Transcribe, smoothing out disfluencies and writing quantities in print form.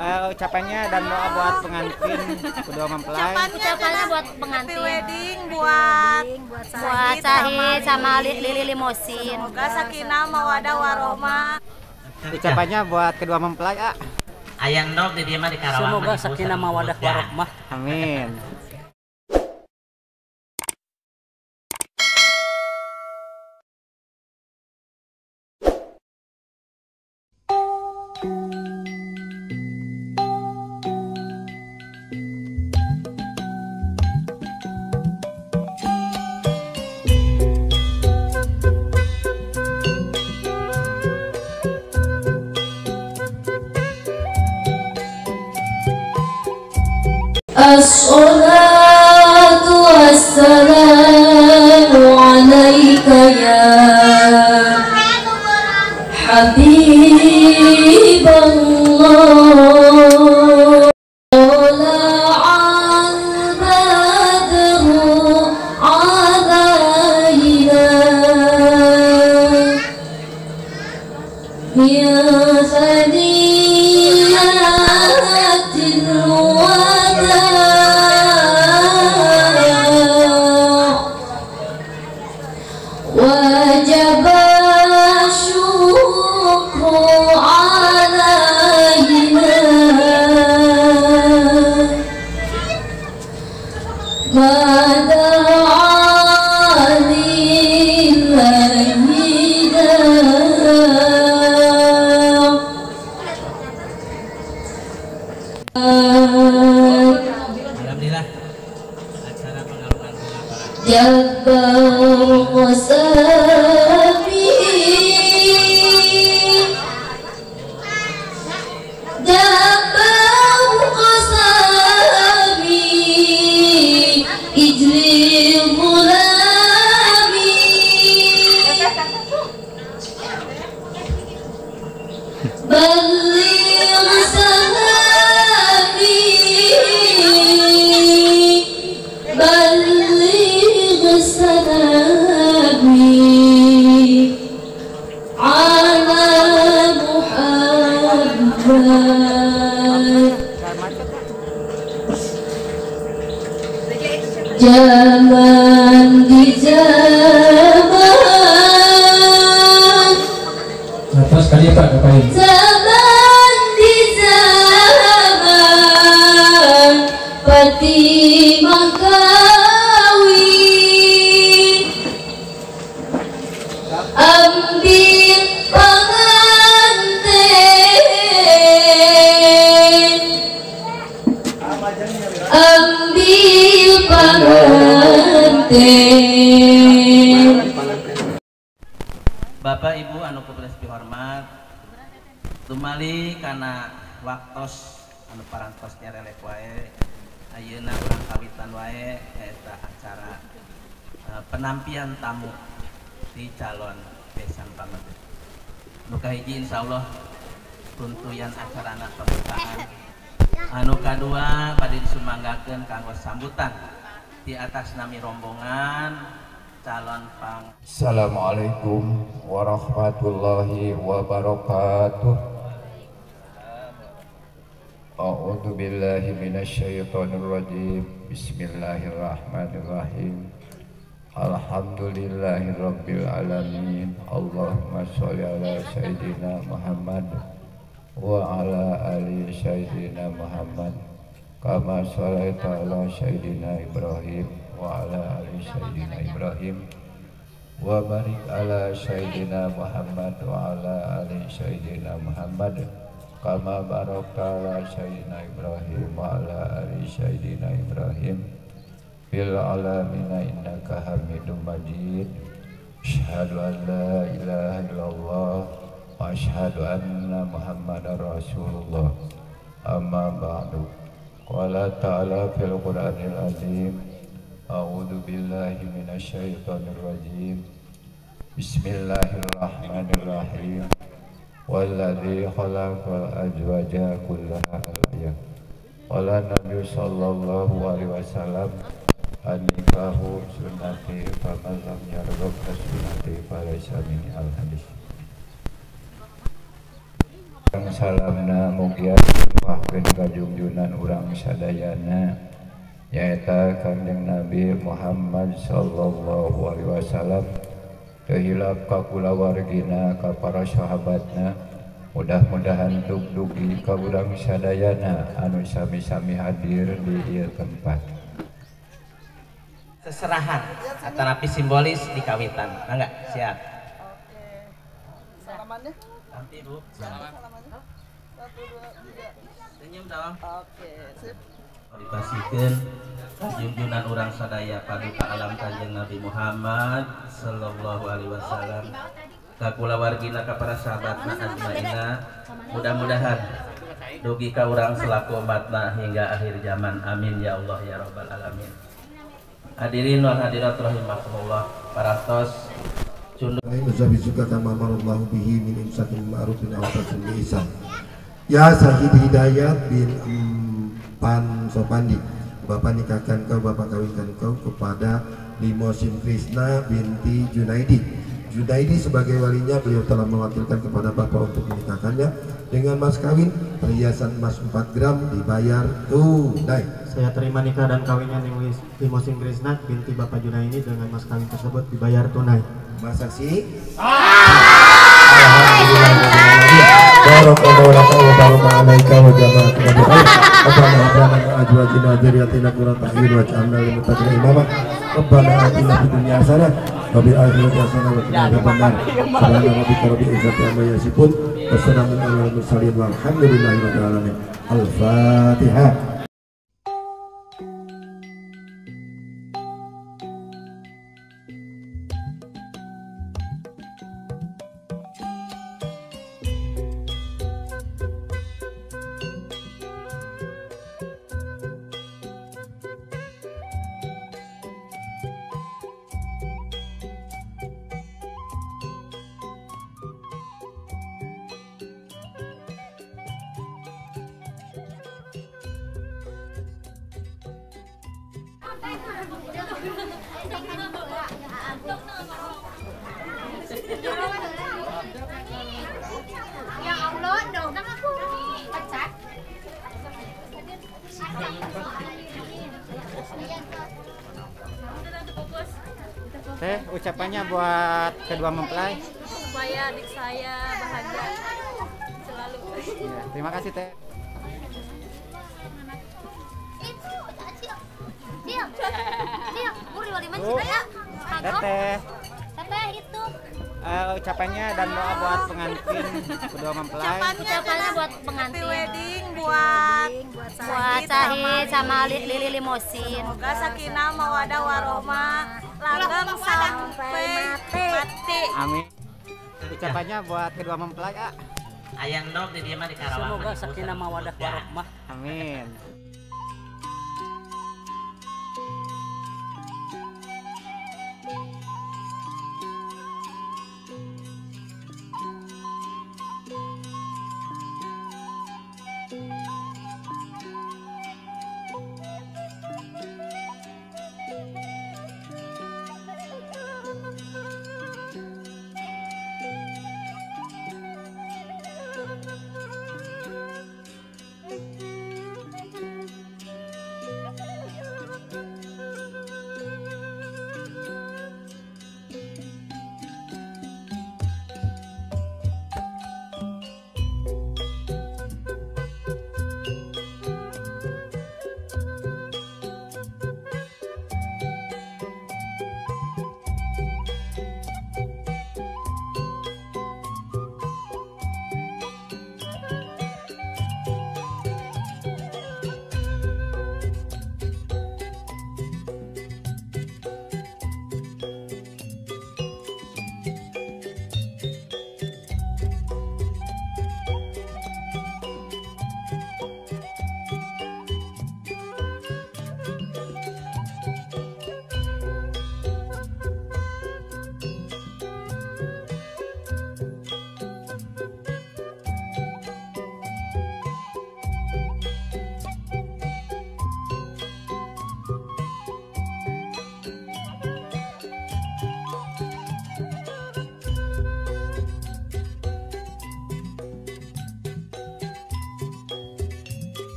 Ucapannya dan doa buat pengantin kedua mempelai. Ucapannya buat pengantin. Happy wedding buat Sahid sama Lili Limosin. Semoga sakinah mawadah warohmah. Ucapannya buat kedua mempelai, ah. Ayang dog di dia mah di Karawang. Semoga sakinah mawadah warohmah. Amin. As-salatu wassalamu alaika ya Habib Allah. Tala'al badru alaina min thaniyatil wada'. وجب الشكر علينا ما دعا لله داع. Alhamdulillah acara pengalungan bunga para Jabbar qasami, Jabbar qasami, ijli zulami, balligh salami, balligh salami ala Muhammad. Zaman di zaman, atas kali Pak ngapain? Zaman di zaman Fatimah kawin, ambil pengantin, ambil pengantin. Bapak Ibu anu kubelas dihormat, tumali kana waktos anu parantos nyarelek wae, ayeuna urang kawitan wae eta acara penampian tamu di calon besan pamedek. Nu kahiji insyaallah tuntuyan acarana pembukaan. Anu kadua bade disumanggakeun kanggo sambutan di atas nami rombongan calon pang. Assalamualaikum warahmatullahi wabarakatuh. A'udzu billahi minasyaitonir rajim. Bismillahirrahmanirrahim. Alhamdulillahirabbil alamin. Allahumma sholli ala sayidina Muhammad wa ala ali sayidina Muhammad kama sholaita ala sayidina Ibrahim wa ala ali sayidina Ibrahim wa barik ala sayidina Muhammad wa ala ali sayidina Muhammad kama barakta ala sayidina Ibrahim wa ala ali sayidina Ibrahim fil alamina innaka Hamidum Majid. Asyhadu an la ilaha illallah wa asyhadu anna Muhammadar Rasulullah. Amma ba'du. Qala ta'ala fil Qur'anil azim. A'udzu billahi minasyaitonir rajim. Bismillahirrahmanirrahim. Walladzi khalaqal azwaja kullaha al-ayat. Qala Nabi sallallahu alaihi wasallam, an-nikahu sunnati faman lam yarghab sunnati falaysa minni. Al-hadis. Salamna mugia limpahkeun ka junjunan urang sadayana nyaeta Kangjeng Nabi Muhammad sallallahu alaihi wasallam teu hilap ka kulawargina ka para sahabatna mudah-mudahan dug-dugi ka urang sadayana anu sami-sami hadir di ieu tempat. Seserahan atanapi simbolis di kawitan. Mangga, siap. Oke. Salamannya? Nanti, Bu. Salaman. 1, 2, 3. Senyum dong. Oke, sip. Dipasikeun junjunan urang sadaya paduka alam Kanjeng Nabi Muhammad sallallahu alaihi wasallam ka kulawargina ka para sahabatna ajmaina mudah-mudahan dugi ka urang selaku umatna hingga akhir zaman, amin ya Allah ya rabbal alamin. Hadirin wal hadirat rahimakumullah, parantos cunduk bihi min imsakin ma'rufin aw tarkin bi ihsan. Ya Sahid Hidayat bin Empan Sopandi, Bapak nikahkan kau, Bapak kawinkan kau kepada Limosin Krisna binti Junaidi. Junaidi sebagai walinya, beliau telah mewakilkan kepada Bapak untuk menikahkannya dengan mas kawin perhiasan emas 4 gram dibayar tunai. Saya terima nikah dan kawinnya Limosin Krisna binti Bapak Junaidi dengan mas kawin tersebut dibayar tunai. Mas saksi? Barakallahu laka wa baraka alaika wa jama'aka bi khair. Rabbana hab lana min azwajina wa dzurriyyatina qurrata a'yun waj'alna lil muttaqina imama. Rabbana atina fid dunya hasanah wa fil akhirati hasanah wa qina adzabannar. Subhana rabbika rabbil izzati amma yasifun wa salamun alal mursalin walhamdulillahi rabbil alamin. Al-Fatihah. Ya Allah, dong aku pecah. Teh, ucapannya buat kedua mempelai supaya adik saya bahagia selalu. Ya, terima kasih Teh. Teteh. Teteh itu. Ucapannya dan doa buat pengantin kedua mempelai. Ucapannya buat pengantin. Happy wedding buat Sahid sama Lili Limosin. Semoga sakinah mawadah warohmah langgeng sampai mati. Amin. Ucapannya buat kedua mempelai, ah. Ayang dong di dia mah di Karawang. Semoga sakinah mawadah warohmah. Amin.